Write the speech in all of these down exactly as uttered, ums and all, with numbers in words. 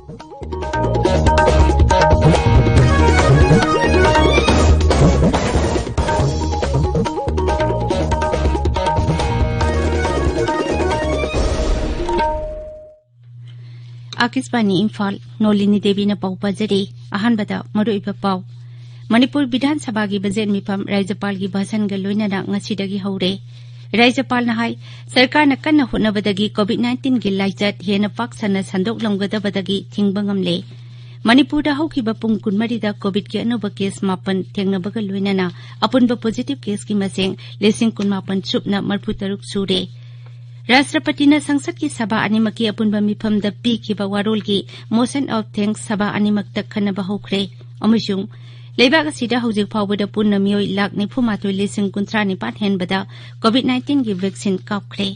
ꯑꯥꯀꯥꯁꯕꯥꯅꯤ ꯏꯝꯐꯥꯜ, ꯅꯣꯂꯤꯅꯤ ꯗꯦꯕꯤꯅ ꯄꯥꯎ ꯄꯥꯖꯔꯤ꯫ ꯑꯍꯥꯟꯕꯗ ꯃꯔꯨꯑꯣꯏꯕ ꯄꯥꯎ꯫ ꯃꯅꯤꯄꯨꯔ ꯕꯤꯙꯥꯟ ꯁꯚꯥꯒꯤ ꯕꯖꯦꯠ ꯃꯤꯐꯝ ꯔꯥꯖ꯭ꯌꯄꯥꯜꯒꯤ ꯚꯥꯁꯟꯒ ꯂꯣꯏꯅꯅ ꯉꯁꯤꯗꯒꯤ ꯍꯧꯔꯦ꯫ ꯔꯥꯖ꯭ꯌꯄꯥꯜꯅ ꯍꯥꯏ, ꯁꯔꯀꯥꯔꯅ ꯀꯟꯅ ꯍꯣꯠꯅꯕꯗꯒꯤ ꯀꯣꯚꯤꯗ ꯅꯥꯏꯟꯇꯤꯟꯒꯤ ꯂꯥꯏꯆꯠ ꯍꯦꯟꯅ ꯄꯥꯛ ꯁꯟꯅ ꯁꯟꯗꯣꯛꯂꯝꯒꯗꯕꯗꯒꯤ ꯊꯤꯡꯕ ꯉꯝꯂꯦ꯫ ꯃꯅꯤꯄꯨꯔꯗ ꯍꯧꯈꯤꯕ ꯄꯨꯡ ꯀꯨꯟꯃꯔꯤꯗ ꯀꯣꯚꯤꯗꯀꯤ ꯑꯅꯧꯕ ꯀꯦꯁ ꯃꯥꯄꯟ ꯊꯦꯡꯅꯕꯒ ꯂꯣꯏꯅꯅ ꯑꯄꯨꯟꯕ ꯄꯣꯖꯤꯇꯤꯚ ꯀꯦꯁꯀꯤ ꯃꯁꯤꯡ ꯂꯤꯁꯤꯡ ꯀꯨꯟꯃꯥꯄꯟ ꯁꯨꯞꯅ ꯃꯔꯤꯐꯨꯇꯔꯨꯛ ꯁꯨꯔꯦ꯫ ꯔꯥꯁꯇ꯭ꯔꯄꯇꯤꯅ ꯁꯪꯁꯠꯀꯤ ꯁꯚꯥ ꯑꯅꯤꯃꯛꯀꯤ ꯑꯄꯨꯟꯕ ꯃꯤꯐꯝꯗ ꯄꯤꯈꯤꯕ ꯋꯥꯔꯣꯜꯒꯤ motion of thanks ꯁꯚꯥ ꯑꯅꯤꯃꯛꯇ ꯈꯟꯅꯕ ꯍꯧꯈ꯭ꯔꯦ ꯑꯃꯁꯨꯡ ꯂꯩꯕꯥꯛ ꯑꯁꯤꯗ ꯍꯧꯖꯤꯛ ꯐꯥꯎꯕꯗ ꯄꯨꯟꯅ ꯃꯤꯑꯣꯏ ꯂꯥꯈ ꯅꯤꯐꯨ ꯃꯥꯊꯣꯏ ꯂꯤꯁꯤꯡ ꯀꯨꯟꯊ꯭ꯔꯥ ꯅꯤꯄꯥꯟ ꯍꯦꯟꯕꯗ ꯀꯣꯚꯤꯗ ꯅꯥꯏꯟꯇꯤꯟꯒꯤ ꯚꯦꯛꯁꯤꯟ ꯀꯥꯞꯈ꯭ꯔꯦ꯫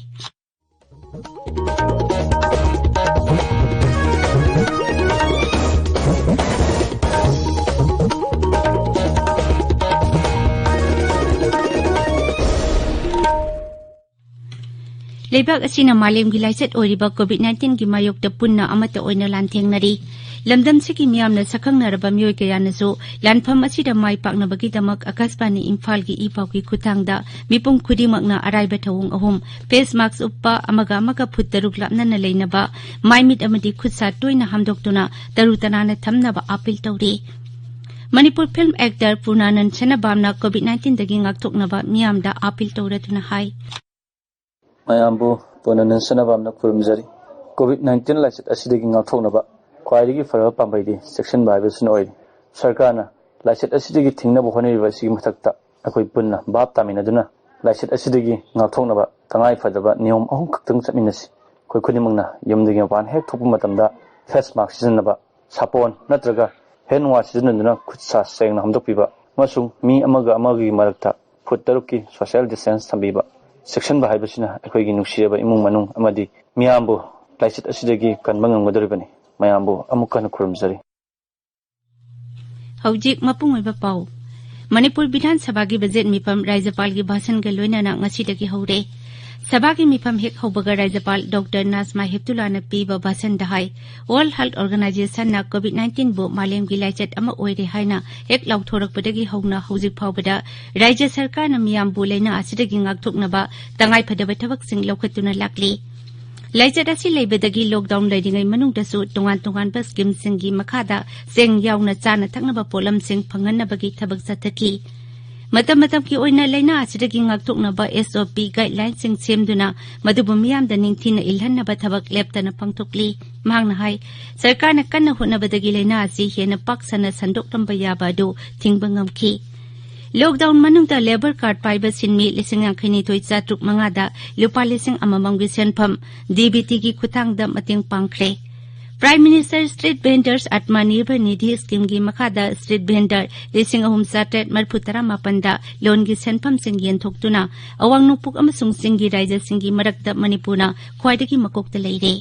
ꯂꯩꯕꯥꯛ ꯑꯁꯤꯅ ꯃꯥꯂꯦꯝꯒꯤ ꯂꯥꯏꯆꯠ ꯑꯣꯏꯔꯤꯕ ꯀꯣꯚꯤꯗ ꯅꯥꯏꯟꯇꯤꯟꯒꯤ ꯃꯥꯌꯣꯛꯇ ꯄꯨꯟꯅ ꯑꯃꯠꯇ ꯑꯣꯏꯅ ꯂꯥꯟꯊꯦꯡꯅꯔꯤ꯫ ꯂꯝꯗꯝꯁꯤꯒꯤ ꯃꯤꯌꯥꯝꯅ ꯁꯛꯈꯪꯅꯔꯕ ꯃꯤꯑꯣꯏ ꯀꯌꯥꯅꯁꯨ ꯂꯥꯟꯐꯝ ꯑꯁꯤꯗ ꯃꯥꯏ ꯄꯥꯛꯅꯕꯒꯤꯗꯃꯛ ꯑꯀꯥꯁꯕꯥꯅꯤ ꯏꯝꯐꯥꯜꯒꯤ ꯏ ꯄꯥꯎꯒꯤ ꯈꯨꯠꯊꯥꯡꯗ ꯃꯤꯄꯨꯝ ꯈꯨꯗꯤꯡꯃꯛꯅ ꯑꯔꯥꯏꯕ ꯊꯧꯑꯣꯡ ꯑꯍꯨꯝ: ꯐꯦꯁ ꯃꯥꯛꯁ ꯎꯞꯄ, ꯑꯃꯒ ꯑꯃꯒ ꯐꯨꯠ ꯇꯔꯨꯛ ꯂꯥꯞꯅꯅ ꯂꯩꯅꯕ, ꯃꯥꯏ ꯃꯤꯠ ꯑꯃꯗꯤ ꯈꯨꯠ ꯁꯥ ꯇꯣꯏꯅ ꯍꯥꯝꯗꯣꯛꯇꯨꯅ ꯇꯔꯨ ꯇꯅꯥꯟꯅ ꯊꯝꯅꯕ ꯑꯥꯄꯤꯜ ꯇꯧꯔꯤ꯫ ꯃꯅꯤꯄꯨꯔ ꯐꯤꯜꯝ ꯑꯦꯛꯇꯔ ꯄꯨꯔꯅꯥꯅꯟ ꯁꯅꯥꯕꯝꯅ ꯀꯣꯚꯤꯗ ꯅꯥꯏꯟꯇꯤꯟꯗꯒꯤ ꯉꯥꯛꯊꯣꯛꯅꯕ ꯃꯤꯌꯥꯝꯗ ꯑꯥꯄꯤꯜ ꯇꯧꯔꯗꯨꯅ ꯍꯥꯏ꯫ ꯃꯌꯥꯝꯕꯨ ꯄꯨꯟꯅ ꯅꯤꯡꯁꯤꯡꯅꯕ ꯑꯃꯅ ꯈꯨꯔꯨꯝꯖꯔꯤ꯫ ꯀꯣꯚꯤꯗ ꯅꯥꯏꯟꯇꯤꯟ ꯂꯥꯏꯆꯠ ꯑꯁꯤꯗꯒꯤ ꯉꯥꯛꯊꯣꯛꯅꯕ ꯈ꯭ꯋꯥꯏꯗꯒꯤ ꯐꯔꯕ ꯄꯥꯝꯕꯩꯗꯤ ꯆꯦꯛꯁꯤꯟꯕ ꯍꯥꯏꯕꯁꯤꯅ ꯑꯣꯏꯔꯤ꯫ ꯁꯔꯀꯥꯔꯅ ꯂꯥꯏꯆꯠ ꯑꯁꯤꯗꯒꯤ ꯊꯤꯡꯅꯕ ꯍꯣꯠꯅꯔꯤꯕ ꯑꯁꯤꯒꯤ ꯃꯊꯛꯇ ꯑꯩꯈꯣꯏ ꯄꯨꯟꯅ ꯚꯥꯞ ꯇꯥꯃꯤꯟꯅꯗꯨꯅ ꯂꯥꯏꯆꯠ ꯑꯁꯤꯗꯒꯤ ꯉꯥꯛꯊꯣꯛꯅꯕ ꯇꯉꯥꯏ ꯐꯗꯕ ꯅꯤꯌꯣꯝ ꯑꯍꯨꯝ ꯈꯛꯇꯪ ꯆꯠꯃꯤꯟꯅꯁꯤ꯫ ꯑꯩꯈꯣꯏ ꯈꯨꯗꯤꯡꯃꯛꯅ ꯌꯨꯝꯗꯒꯤ ꯃꯄꯥꯟ ꯍꯦꯛ ꯊꯣꯛꯄ ꯃꯇꯝꯗ ꯐꯦꯁ ꯃꯥꯛꯁ ꯁꯤꯖꯤꯟꯅꯕ, ꯁꯥꯄꯣꯟ ꯅꯠꯇ꯭ꯔꯒ ꯍꯦꯟ ꯋꯥꯁ ꯁꯤꯖꯤꯟꯅꯗꯨꯅ ꯈꯨꯠ ꯁꯥ ꯁꯦꯡꯅ ꯍꯥꯝꯗꯣꯛꯄꯤꯕ ꯑꯃꯁꯨꯡ ꯃꯤ ꯑꯃꯒ ꯑꯃꯒꯤ ꯃꯔꯛꯇ ꯐꯨꯠ ꯇꯔꯨꯛꯀꯤ ꯁꯣꯁꯤꯌꯦꯜ ꯗꯤꯁꯇꯦꯟꯁ ꯊꯝꯕꯤꯕ꯫ ꯆꯦꯛꯁꯤꯟꯕ ꯍꯥꯏꯕꯁꯤꯅ ꯑꯩꯈꯣꯏꯒꯤ ꯅꯨꯡꯁꯤꯔꯕ ꯏꯃꯨꯡ ꯃꯅꯨꯡ ꯑꯃꯗꯤ ꯃꯤꯌꯥꯝꯕꯨ ꯂꯥꯏꯆꯠ ꯑꯁꯤꯗꯒꯤ ꯀꯟꯕ ꯉꯝꯒꯗꯧꯔꯤꯕꯅꯤ꯫ ꯃꯌꯥꯝꯕꯨ ꯑꯃꯨꯛ ꯍꯟꯅ ꯈꯨꯔꯨꯝꯖꯔꯤ꯫ ꯍꯧꯖꯤꯛ ꯃꯄꯨꯡ ꯑꯣꯏꯕ ꯄꯥꯎ꯫ ꯃꯅꯤꯄꯨꯔ ꯕꯤꯙꯥꯟ ꯁꯚꯥꯒꯤ ꯕꯖꯦꯠ ꯃꯤꯐꯝ ꯔꯥꯖ꯭ꯌꯄꯥꯜꯒꯤ ꯚꯥꯁꯟꯒ ꯂꯣꯏꯅꯅ ꯉꯁꯤꯗꯒꯤ ꯍꯧꯔꯦ꯫ ꯁꯚꯥꯒꯤ ꯃꯤꯐꯝ ꯍꯦꯛ ꯍꯧꯕꯒ ꯔꯥꯖ꯭ꯌꯄꯥꯜ ꯗꯣꯛꯇꯔ ꯅꯥꯖꯃꯥ ꯍꯦꯞꯇꯨꯂꯥꯅ ꯄꯤꯕ ꯚꯥꯁꯟꯗ ꯍꯥꯏ, ꯋꯥꯔꯜꯗ ꯍꯦꯜꯊ ꯑꯣꯔꯒꯅꯥꯏꯖꯦꯁꯟꯅ ꯀꯣꯚꯤꯗ ꯅꯥꯏꯟꯇꯤꯟꯕꯨ ꯃꯥꯂꯦꯝꯒꯤ ꯂꯥꯏꯆꯠ ꯑꯃ ꯑꯣꯏꯔꯦ ꯍꯥꯏꯅ ꯍꯦꯛ ꯂꯥꯎꯊꯣꯔꯛꯄꯗꯒꯤ ꯍꯧꯅ ꯍꯧꯖꯤꯛ ꯐꯥꯎꯕꯗ ꯔꯥꯖ꯭ꯌ ꯁꯔꯀꯥꯔꯅ ꯃꯤꯌꯥꯝꯕꯨ ꯂꯥꯏꯅꯥ ꯑꯁꯤꯗꯒꯤ ꯉꯥꯛꯊꯣꯛꯅꯕ ꯇꯉꯥꯏꯐꯗꯕ ꯊꯕꯛꯁꯤꯡ ꯂꯧꯈꯠꯇꯨꯅ ꯂꯥꯛꯂꯤ꯫ ꯂꯥꯏꯆꯠ ꯑꯁꯤ ꯂꯩꯕꯗꯒꯤ ꯂꯣꯛꯗꯥꯎꯟ ꯂꯩꯔꯤꯉꯩ ꯃꯅꯨꯡꯗꯁꯨ ꯇꯣꯉꯥꯟ ꯇꯣꯉꯥꯟꯕ ꯁ꯭ꯀꯤꯝꯁꯤꯡꯒꯤ ꯃꯈꯥꯗ ꯆꯦꯡ ꯌꯥꯎꯅ ꯆꯥꯅ ꯊꯛꯅꯕ ꯄꯣꯠꯂꯝꯁꯤꯡ ꯐꯪꯍꯟꯅꯕꯒꯤ ꯊꯕꯛ ꯆꯠꯊꯈꯤ꯫ ꯃꯇꯝ ꯃꯇꯝꯒꯤ ꯑꯣꯏꯅ ꯂꯥꯏꯅꯥ ꯑꯁꯤꯗꯒꯤ ꯉꯥꯛꯊꯣꯛꯅꯕ SOP ꯒꯥꯏꯗꯂꯥꯏꯟꯁꯤꯡ ꯁꯦꯝꯗꯨꯅ ꯃꯗꯨꯕꯨ ꯃꯤꯌꯥꯝꯗ ꯅꯤꯡꯊꯤꯅ ꯏꯜꯍꯟꯅꯕ ꯊꯕꯛ ꯂꯦꯞꯇꯅ ꯄꯥꯡꯊꯣꯛꯂꯤ꯫ ꯃꯍꯥꯛꯅ ꯍꯥꯏ, ꯁꯔꯀꯥꯔꯅ ꯀꯟꯅ ꯍꯣꯠꯅꯕꯗꯒꯤ ꯂꯥꯏꯅꯥ ꯑꯁꯤ ꯍꯦꯟꯅ ꯄꯥꯛ ꯁꯟꯅ ꯁꯟꯗꯣꯛꯂꯝꯕ ꯌꯥꯕ ꯑꯗꯨ ꯊꯤꯡꯕ ꯉꯝꯈꯤ꯫ ꯂꯣꯛꯗꯥꯎꯟ ꯃꯅꯨꯡꯗ ꯂꯦꯕꯔ ꯀꯥꯔꯗ ꯄꯥꯏꯕ ꯁꯤꯟꯃꯤ ꯂꯤꯁꯤꯡ ꯌꯥꯡꯈꯩ ꯅꯤꯊꯣꯏ ꯆꯥꯇ꯭ꯔꯨꯛ ꯃꯉꯥꯗ ꯂꯨꯄꯥ ꯂꯤꯁꯤꯡ ꯑꯃꯃꯝꯒꯤ ꯁꯦꯟꯐꯝ DBTꯒꯤ ꯈꯨꯠꯊꯥꯡꯗ ꯃꯇꯦꯡ ꯄꯥꯡꯈ꯭ꯔꯦ꯫ Prime Minister Street Vendors Atmanirbhar Nidhi Schemeꯒꯤ ꯃꯈꯥꯗ ꯁ꯭ꯇ꯭ꯔꯤꯠ ꯚꯦꯟꯗꯔ ꯂꯤꯁꯤꯡ ꯑꯍꯨꯝ ꯆꯥꯇ꯭ꯔꯦꯠ ꯃꯔꯤꯐꯨ ꯇꯔꯥ ꯃꯥꯄꯟꯗ ꯂꯣꯟꯒꯤ ꯁꯦꯟꯐꯝꯁꯤꯡ ꯌꯦꯟꯊꯣꯛꯇꯨꯅ ꯑꯋꯥꯡ ꯅꯣꯡꯄꯣꯛ ꯑꯃꯁꯨꯡ ꯆꯤꯡꯒꯤ ꯔꯥꯖ꯭ꯌꯁꯤꯡꯒꯤ ꯃꯔꯛꯇ ꯃꯅꯤꯄꯨꯔꯅ ꯈ꯭ꯋꯥꯏꯗꯒꯤ ꯃꯀꯣꯛꯇ ꯂꯩꯔꯦ꯫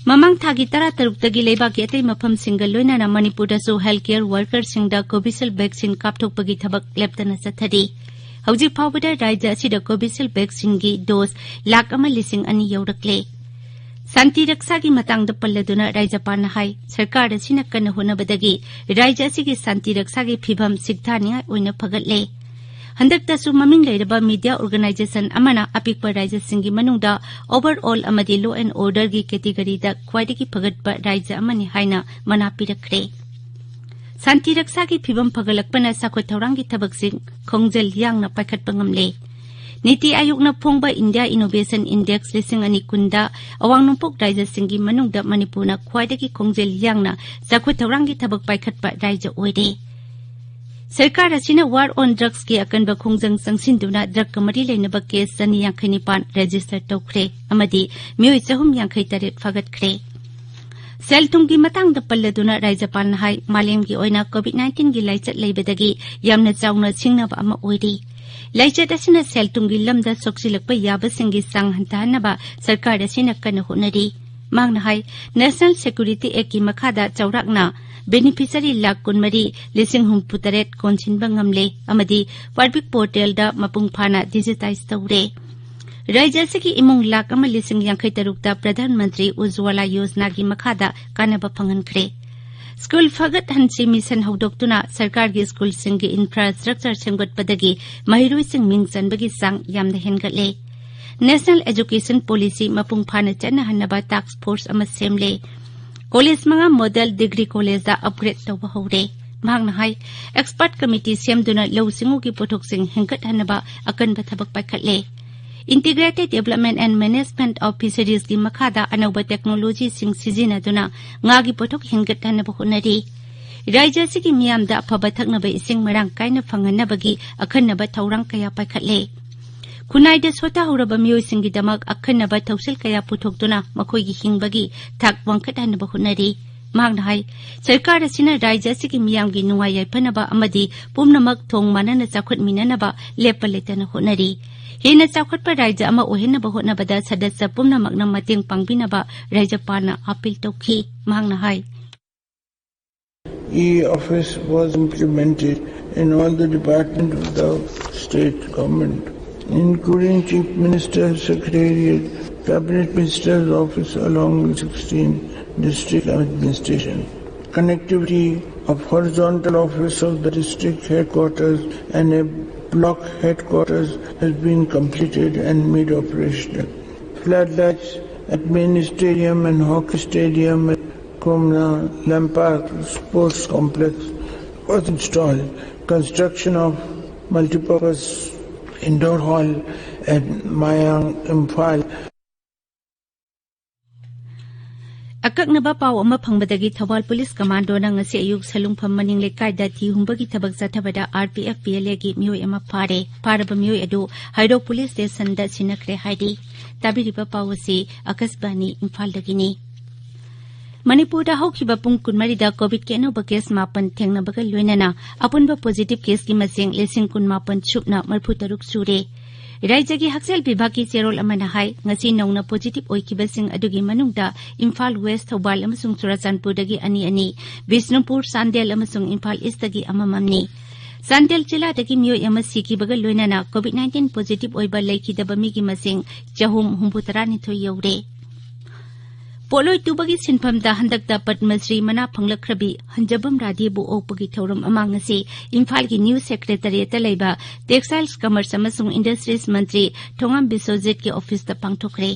ꯃꯃꯥꯡ ꯊꯥꯒꯤ ꯇꯔꯥꯇꯔꯨꯛꯇꯒꯤ ꯂꯩꯕꯥꯛꯀꯤ ꯑꯇꯩ ꯃꯐꯝꯁꯤꯡꯒ ꯂꯣꯏꯅꯅ ꯃꯅꯤꯄꯨꯔꯗꯁꯨ health care workerꯁꯤꯡꯗ Covishield vaccine ꯀꯥꯞꯊꯣꯛꯄꯒꯤ ꯊꯕꯛ ꯂꯦꯞꯇꯅ ꯆꯠꯊꯔꯤ꯫ ꯍꯧꯖꯤꯛ ꯐꯥꯎꯕꯗ ꯔꯥꯖ꯭ꯌ ꯑꯁꯤꯗ Covishield vaccineꯒꯤ dose ꯂꯥꯈ ꯑꯃ ꯂꯤꯁꯤꯡ ꯑꯅꯤ ꯌꯧꯔꯛꯂꯦ꯫ ꯁꯥꯟꯇꯤ ꯔꯛꯁꯥꯒꯤ ꯃꯇꯥꯡꯗ ꯄꯜꯂꯗꯨꯅ ꯔꯥꯖ꯭ꯌꯄꯥꯜꯅ ꯍꯥꯏ, ꯁꯔꯀꯥꯔ ꯑꯁꯤꯅ ꯀꯟꯅ ꯍꯣꯠꯅꯕꯗꯒꯤ ꯔꯥꯖ꯭ꯌ ꯑꯁꯤꯒꯤ ꯁꯥꯟꯇꯤ ꯔꯛꯁꯥꯒꯤ ꯐꯤꯚꯝ ꯁꯤꯡꯊꯥꯅꯤꯡꯉꯥꯏ ꯑꯣꯏꯅ ꯐꯒꯠꯂꯦ꯫ ꯍꯟꯗꯛꯇꯁꯨ ꯃꯃꯤꯡ ꯂꯩꯔꯕ media organization ꯑꯃꯅ ꯑꯄꯤꯛꯄ ꯔꯥꯖ꯭ꯌꯁꯤꯡꯒꯤ ꯃꯅꯨꯡꯗ overall ꯑꯃꯗꯤ law and orderꯒꯤ categoryꯗ ꯈ꯭ꯋꯥꯏꯗꯒꯤ ꯐꯒꯠꯄ ꯔꯥꯖ꯭ꯌ ꯑꯃꯅꯤ ꯍꯥꯏꯅ ꯃꯅꯥ ꯄꯤꯔꯛꯈ꯭ꯔꯦ꯫ ꯁꯥꯟꯇꯤ ꯔꯛꯁꯥꯒꯤ ꯐꯤꯚꯝ ꯐꯒꯠꯂꯛꯄꯅ ꯆꯥꯎꯈꯠ ꯊꯧꯔꯥꯡꯒꯤ ꯊꯕꯛꯁꯤꯡ ꯈꯣꯡꯖꯦꯜ ꯌꯥꯡꯅ ꯄꯥꯏꯈꯠꯄ ꯉꯝꯂꯦ꯫ ꯅꯤꯇꯤ ꯑꯥꯌꯣꯒꯅ ꯐꯣꯡꯕ India Innovation Index ꯂꯤꯁꯤꯡ ꯑꯅꯤ ꯀꯨꯟꯗ ꯑꯋꯥꯡ ꯅꯣꯡꯄꯣꯛ ꯔꯥꯖ꯭ꯌꯁꯤꯡꯒꯤ ꯃꯅꯨꯡꯗ ꯃꯅꯤꯄꯨꯔꯅ ꯈ꯭ꯋꯥꯏꯗꯒꯤ ꯈꯣꯡꯖꯦꯜ ꯌꯥꯡꯅ ꯆꯥꯎꯈꯠ ꯊꯧꯔꯥꯡꯒꯤ ꯊꯕꯛ ꯄꯥꯏꯈꯠꯄ ꯔꯥꯖ꯭ꯌ ꯑꯣꯏꯔꯦ꯫ ꯁꯔꯀꯥꯔ ꯑꯁꯤꯅ war on drugsꯀꯤ ꯑꯀꯟꯕ ꯈꯣꯡꯖꯪ ꯆꯪꯁꯤꯟꯗꯨꯅ drugꯀ ꯃꯔꯤ ꯂꯩꯅꯕ case ꯆꯅꯤ ꯌꯥꯡꯈꯩ ꯅꯤꯄꯥꯟ register ꯇꯧꯈ꯭ꯔꯦ ꯑꯃꯗꯤ ꯃꯤꯑꯣꯏ ꯆꯍꯨꯝ ꯌꯥꯡꯈꯩ ꯇꯔꯦꯠ ꯐꯥꯒꯠꯈ꯭ꯔꯦ꯫ ꯁꯦꯜ ꯊꯨꯝꯒꯤ ꯃꯇꯥꯡꯗ ꯄꯜꯂꯗꯨꯅ ꯔꯥꯖ꯭ꯌꯄꯥꯜꯅ ꯍꯥꯏ, ꯃꯥꯂꯦꯝꯒꯤ ꯑꯣꯏꯅ COVID nineteen ꯒꯤ ꯂꯥꯏꯆꯠ ꯂꯩꯕꯗꯒꯤ ꯌꯥꯝꯅ ꯆꯥꯎꯅ ꯁꯤꯡꯅꯕ ꯑꯃ ꯑꯣꯏꯔꯤ꯫ ꯂꯥꯏꯆꯠ ꯑꯁꯤꯅ ꯁꯦꯜ ꯊꯨꯝꯒꯤ ꯂꯝꯗ ꯁꯣꯛꯆꯤꯜꯂꯛꯄ ꯌꯥꯕꯁꯤꯡꯒꯤ ꯆꯥꯡ ꯍꯟꯊꯍꯟꯅꯕ ꯁꯔꯀꯥꯔ ꯑꯁꯤꯅ ꯀꯟꯅ ꯍꯣꯠꯅꯔꯤ꯫ ꯃꯍꯥꯛꯅ ꯍꯥꯏ, National Security Actꯀꯤ ꯃꯈꯥꯗ ꯆꯥꯎꯔꯥꯛꯅ beneficiary ꯂꯥꯈ ꯀꯨꯟꯃꯔꯤ ꯂꯤꯁꯤꯡ ꯍꯨꯝꯐꯨ ꯇꯔꯦꯠ ꯀꯣꯟꯁꯤꯟꯕ ꯉꯝꯂꯦ ꯑꯃꯗꯤ public portalꯗ ꯃꯄꯨꯡ ꯐꯥꯅ digitize ꯇꯧꯔꯦ꯫ ꯔꯥꯖ꯭ꯌ ꯑꯁꯤꯒꯤ ꯏꯃꯨꯡ ꯂꯥꯈ ꯑꯃ ꯂꯤꯁꯤꯡ ꯌꯥꯡꯈꯩ ꯇꯔꯨꯛꯇ ꯄ꯭ꯔꯙꯥꯟ ꯃꯟꯇ꯭ꯔꯤ ꯎꯖ꯭ꯋꯥꯂꯥ ꯌꯣꯖꯅꯥꯒꯤ ꯃꯈꯥꯗ ꯀꯥꯟꯅꯕ ꯐꯪꯍꯟꯈ꯭ꯔꯦ꯫ ꯁ꯭ꯀꯨꯜ ꯐꯒꯠꯍꯟꯁꯤ ꯃꯤꯁꯟ ꯍꯧꯗꯣꯛꯇꯨꯅ ꯁꯔꯀꯥꯔꯒꯤ ꯁ꯭ꯀꯨꯜꯁꯤꯡꯒꯤ ꯏꯟꯐ꯭ꯔꯥꯁ꯭ꯇ꯭ꯔꯛꯆꯔ ꯁꯦꯝꯒꯠꯄꯗꯒꯤ ꯃꯍꯩꯔꯣꯏꯁꯤꯡ ꯃꯤꯡ ꯆꯟꯕꯒꯤ ꯆꯥꯡ ꯌꯥꯝꯅ ꯍꯦꯟꯒꯠꯂꯦ꯫ ꯅꯦꯁꯅꯦꯜ ꯑꯦꯖꯨꯀꯦꯁꯟ ꯄꯣꯂꯤꯁꯤ ꯃꯄꯨꯡ ꯐꯥꯅ ꯆꯠꯅꯍꯟꯅꯕ ꯇꯥꯁ꯭ꯛ ꯐꯣꯔꯁ ꯑꯃ ꯁꯦꯝꯂꯦ꯫ ꯀꯣꯂꯦꯖ ꯃꯉꯥ ꯃꯣꯗꯦꯜ ꯗꯤꯒ꯭ꯔꯤ ꯀꯣꯂꯦꯖꯇ ꯑꯞꯒ꯭ꯔꯦꯗ ꯇꯧꯕ ꯍꯧꯔꯦ꯫ ꯃꯍꯥꯛꯅ ꯍꯥꯏ, ꯑꯦꯛꯁꯄꯔꯠ ꯀꯃꯤꯇꯤ ꯁꯦꯝꯗꯨꯅ ꯂꯧꯎ ꯁꯤꯡꯎꯒꯤ ꯄꯣꯠꯊꯣꯛꯁꯤꯡ ꯍꯦꯟꯒꯠꯍꯟꯅꯕ ꯑꯀꯟꯕ ꯊꯕꯛ ꯄꯥꯏꯈꯠꯂꯦ꯫ Integrated Development and Management of Fisheries ꯀꯤ ꯃꯈꯥꯗ ꯑꯅꯧꯕ ꯇꯦꯛꯅꯣꯂꯣꯖꯤꯁꯤꯡ ꯁꯤꯖꯤꯟꯅꯗꯨꯅ ꯉꯥꯒꯤ ꯄꯣꯠꯊꯣꯛ ꯍꯦꯟꯒꯠꯍꯟꯅꯕ ꯍꯣꯠꯅꯔꯤ꯫ ꯔꯥꯖ꯭ꯌ ꯑꯁꯤꯒꯤ ꯃꯤꯌꯥꯝꯗ ꯑꯐꯕ ꯊꯛꯅꯕ ꯏꯁꯤꯡ ꯃꯔꯥꯡ ꯀꯥꯏꯅ ꯐꯪꯍꯟꯅꯕꯒꯤ ꯑꯈꯟꯅꯕ ꯊꯧꯔꯥꯡ ꯀꯌꯥ ꯄꯥꯏꯈꯠꯂꯦ꯫ ꯈꯨꯟꯅꯥꯏꯗ ꯁꯣꯠꯊꯍꯧꯔꯕ ꯃꯤꯑꯣꯏꯁꯤꯡꯒꯤꯗꯃꯛ ꯑꯈꯟꯅꯕ ꯊꯧꯁꯤꯜ ꯀꯌꯥ ꯄꯨꯊꯣꯛꯇꯨꯅ ꯃꯈꯣꯏꯒꯤ ꯍꯤꯡꯕꯒꯤ ꯊꯥꯛ ꯋꯥꯡꯈꯠꯍꯟꯅꯕ ꯍꯣꯠꯅꯔꯤ꯫ ꯃꯍꯥꯛꯅ ꯍꯥꯏ, ꯁꯔꯀꯥꯔ ꯑꯁꯤꯅ ꯔꯥꯖ꯭ꯌ ꯑꯁꯤꯒꯤ ꯃꯤꯌꯥꯝꯒꯤ ꯅꯨꯡꯉꯥꯏ ꯌꯥꯏꯐꯅꯕ ꯑꯃꯗꯤ ꯄꯨꯝꯅꯃꯛ ꯊꯣꯡ ꯃꯥꯟꯅꯅ ꯆꯥꯎꯈꯠꯃꯤꯟꯅꯅꯕ ꯂꯦꯞꯄ ꯂꯩꯇꯅ ꯍꯣꯠꯅꯔꯤ꯫ ꯍꯦꯟꯅ ꯆꯥꯎꯈꯠꯄ ꯔꯥꯖ꯭ꯌ ꯑꯃ ꯑꯣꯏꯍꯟꯅꯕ ꯍꯣꯠꯅꯕꯗ ꯁꯗꯁ꯭ꯌ ꯄꯨꯝꯅꯃꯛꯅ ꯃꯇꯦꯡ ꯄꯥꯡꯕꯤꯅꯕ ꯔꯥꯖ꯭ꯌꯄꯥꯜꯅ ꯑꯥꯄꯤꯜ ꯇꯧꯈꯤ꯫ ꯃꯍꯥꯛꯅ ꯍꯥꯏ, E-office was implemented in all the departments of the state government, including Chief Minister's Secretariat, Cabinet Minister's Office along with sixteen district administration. Connectivity of horizontal office of the district headquarters and a block headquarters has been completed and made operational. Floodlights at Mini Stadium and Hockey Stadium at Komla Lampak Sports Complex was installed. Construction of multipurpose indoor hall at Mayang, Imphal. ꯑꯀꯛꯅꯕ ꯄꯥꯎ ꯑꯃ ꯐꯪꯕꯗꯒꯤ Thoubal police ꯀꯃꯥꯟꯗꯣꯅ ꯉꯁꯤ ꯑꯌꯨꯛ ꯁꯂꯨꯡꯐꯝ ꯃꯅꯤꯡ ꯂꯩꯀꯥꯏꯗ ꯊꯤ ꯍꯨꯝꯕꯒꯤ ꯊꯕꯛ ꯆꯠꯊꯕꯗ R P F P L ꯑꯦꯒꯤ ꯃꯤꯑꯣꯏ ꯑꯃ ꯐꯥꯔꯦ꯫ ꯐꯥꯔꯕ ꯃꯤꯑꯣꯏ ꯑꯗꯨ ꯍꯩꯔꯣꯛ ꯄꯨꯂꯤꯁ ꯁ꯭ꯇꯦꯁꯟꯗ ꯁꯤꯟꯅꯈ꯭ꯔꯦ ꯍꯥꯏꯔꯤ꯫ ꯇꯥꯕꯤꯔꯤꯕ ꯄꯥꯎ ꯑꯁꯤ ꯑꯀꯥꯁꯕꯥꯅꯤ ꯏꯝꯐꯥꯜꯗꯒꯤꯅꯤ꯫ ꯃꯅꯤꯄꯨꯔꯗ ꯍꯧꯈꯤꯕ ꯄꯨꯡ ꯀꯨꯟꯃꯔꯤꯗ ꯀꯣꯚꯤꯗꯀꯤ ꯑꯅꯧꯕ ꯀꯦꯁ ꯃꯥꯄꯟ ꯊꯦꯡꯅꯕꯒ ꯂꯣꯏꯅꯅ ꯑꯄꯨꯟꯕ ꯄꯣꯖꯤꯇꯤꯚ ꯀꯦꯁꯀꯤ ꯃꯁꯤꯡ ꯂꯤꯁꯤꯡ ꯀꯨꯟꯃꯥꯄꯟ ꯁꯨꯞꯅ ꯃꯔꯤꯐꯨꯇꯔꯨꯛ ꯁꯨꯔꯦ꯫ ꯔꯥꯖ꯭ꯌꯒꯤ ꯍꯛꯁꯦꯜ ꯕꯤꯚꯥꯒꯀꯤ ꯆꯦꯔꯣꯜ ꯑꯃꯅ ꯍꯥꯏ, ꯉꯁꯤ ꯅꯧꯅ ꯄꯣꯖꯤꯇꯤꯚ ꯑꯣꯏꯈꯤꯕꯁꯤꯡ ꯑꯗꯨꯒꯤ ꯃꯅꯨꯡꯗ ꯏꯝꯐꯥꯜ ꯋꯦꯁ, ꯊꯧꯕꯥꯜ ꯑꯃꯁꯨꯡ ꯆꯨꯔꯥꯆꯥꯟꯄꯨꯔꯗꯒꯤ ꯑꯅꯤ ꯑꯅꯤ, ꯕꯤꯁꯅꯨꯄꯨꯔ, ꯆꯥꯟꯗꯦꯜ ꯑꯃꯁꯨꯡ ꯏꯝꯐꯥꯜ ꯏꯁꯇꯒꯤ ꯑꯃꯃꯝꯅꯤ꯫ ꯆꯥꯟꯗꯦꯜ ꯖꯤꯂꯥꯗꯒꯤ ꯃꯤꯑꯣꯏ ꯑꯃ ꯁꯤꯈꯤꯕꯒ ꯂꯣꯏꯅꯅ COVID nineteen positive ꯑꯣꯏꯕ ꯂꯩꯈꯤꯗꯕ ꯃꯤꯒꯤ ꯃꯁꯤꯡ ꯆꯍꯨꯝ ꯍꯨꯝꯐꯨꯇꯔꯥꯅꯤꯊꯣꯏ ꯌꯧꯔꯦ꯫ ꯄꯣꯠꯂꯣꯏ ꯇꯨꯕꯒꯤ ꯁꯤꯟꯐꯝꯗ ꯍꯟꯗꯛꯇ ꯄꯗꯃꯁ꯭ꯔꯤ ꯃꯅꯥ ꯐꯪꯂꯛꯈ꯭ꯔꯕꯤ ꯍꯟꯖꯕꯝ ꯔꯥꯙꯦꯕꯨ ꯑꯣꯛꯄꯒꯤ ꯊꯧꯔꯝ ꯑꯃ ꯉꯁꯤ ꯏꯝꯐꯥꯜꯒꯤ ꯅ꯭ꯌꯨ ꯁꯦꯀ꯭ꯔꯦꯇꯔꯤꯌꯦꯠꯇ ꯂꯩꯕ Textiles, Commerce ꯑꯃꯁꯨꯡ Industries ꯃꯟꯇ꯭ꯔꯤ ꯊꯣꯉꯥꯝ ꯕꯤꯁ꯭ꯋꯖꯤꯠꯀꯤ ꯑꯣꯐꯤꯁꯇ ꯄꯥꯡꯊꯣꯛꯈ꯭ꯔꯦ꯫